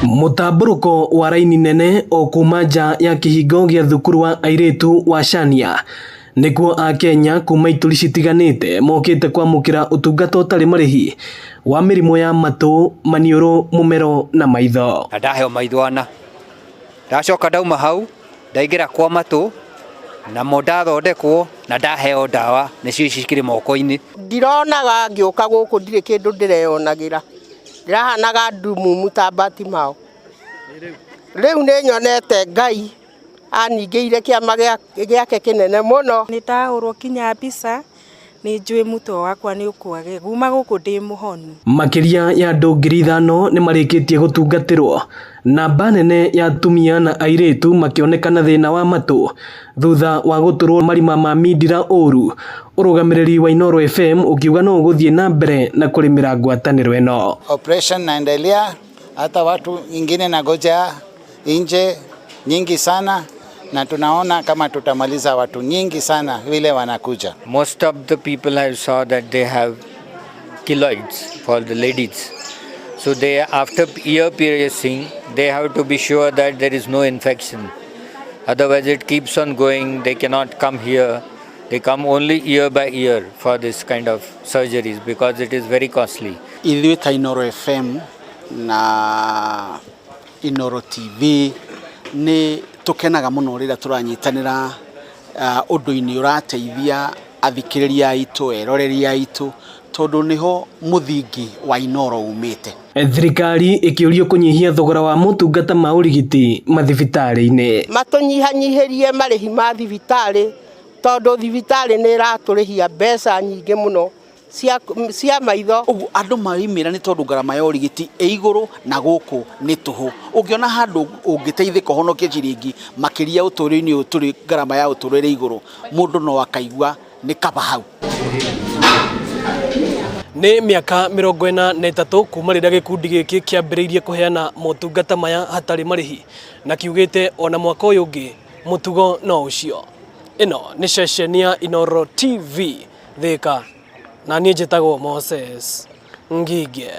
Mũtambũrũko wa raini nene o kuma nja ya kĩhingo gĩa thukuru wa airĩtu wa Shania nĩkuo akenya kuma ituri citiganĩte mokĩte kwamũkĩra ũtungata ũtarĩ marĩhi wa mĩrimũ ya matũ, maniũrũ, mũmero na maitho. Na ndaheo maitho ana. Ndacoka ndauma hau ndaingĩra kwa matũ namo ndathondekwo na ndaheo ndawa nĩcio ici cikĩrĩ moko-inĩ. Ndironaga ngĩũka gũkũ ndirĩ kĩndũ ndĩreyonagĩra, ndĩrahanaga ndumumu ta Bartimaeũ. Rĩu nĩ nyonete Ngai aningĩire kĩama gĩake kĩnene mũno. Nĩ ndahũrwo kinya mbica, nĩ njũĩ mũtwe wakwa nĩ ũkwagĩra, nguma gũkũ ndĩ mũhonu. Makĩria ya andũ 5000 nĩ marĩkĩtie gũtungatĩrwo, namba nene ya atumia na airĩtu makĩonekana thĩna wa matũ thutha wa gũtũrwo marima ma mindira ũru. Ũrũgamĩrĩri wa Inooro FM ũkiuga no ũgũthiĩ na mbere na kũrĩmĩra ngwatanĩro ĩno. Operation naendelea, hata watu ingine nagoja nje nyingi sana, na tunaona kama tutamaliza watu nyingi sana vile wanakuja. Most of the people I saw that they have keloids for the ladies. So they, after ear piercing, they have to be sure that there is no infection. Otherwise it keeps on going, they cannot come here. They come only year by year for this kind of surgeries because it is very costly. Ithuĩ ta Inooro FM na Inooro TV nĩ tũkenaga mũno rĩrĩa tũranyitanĩra ũndũ-inĩ ũrateithia athikĩrĩria aitũ, eroreri aitũ, tondũ nĩho mũthingi wa Inooro umĩte. Thirikari ĩkĩũrio kũnyihia thogora wa motungata ma ũrigiti mathibitarĩ-inĩ. Matũnyihanyihĩrie marĩhi ma thibitarĩ, tondũ thibitarĩ nĩ ĩratũrĩhia mbeca nyingĩ mũno cia maitho. Ũguo andũ marimĩra nĩ tondũ ngarama ya ũrigiti ĩ igũrũ na gũkũ nĩ tũhũ. Ũngĩona handũ ũngĩteithĩka ũhonokie ciringi makĩria ũtũũro-inĩ ũyũ tũrĩ ngarama ya ũtũũro ĩrĩ igũrũ, mũndũ no akaigua nĩ kaba hau. Nĩ mĩaka 43 kuma rĩrĩa gĩkundi gĩkĩ kĩambĩrĩirie kũheana motungata maya hatarĩ marĩhi, na kiugĩte ona mwaka ũyũ ũngĩ mũtugo no ũcio. Ĩno nĩ ceceni ya Inooro TV Thika, na niĩ njĩtagwo Moses Ngige.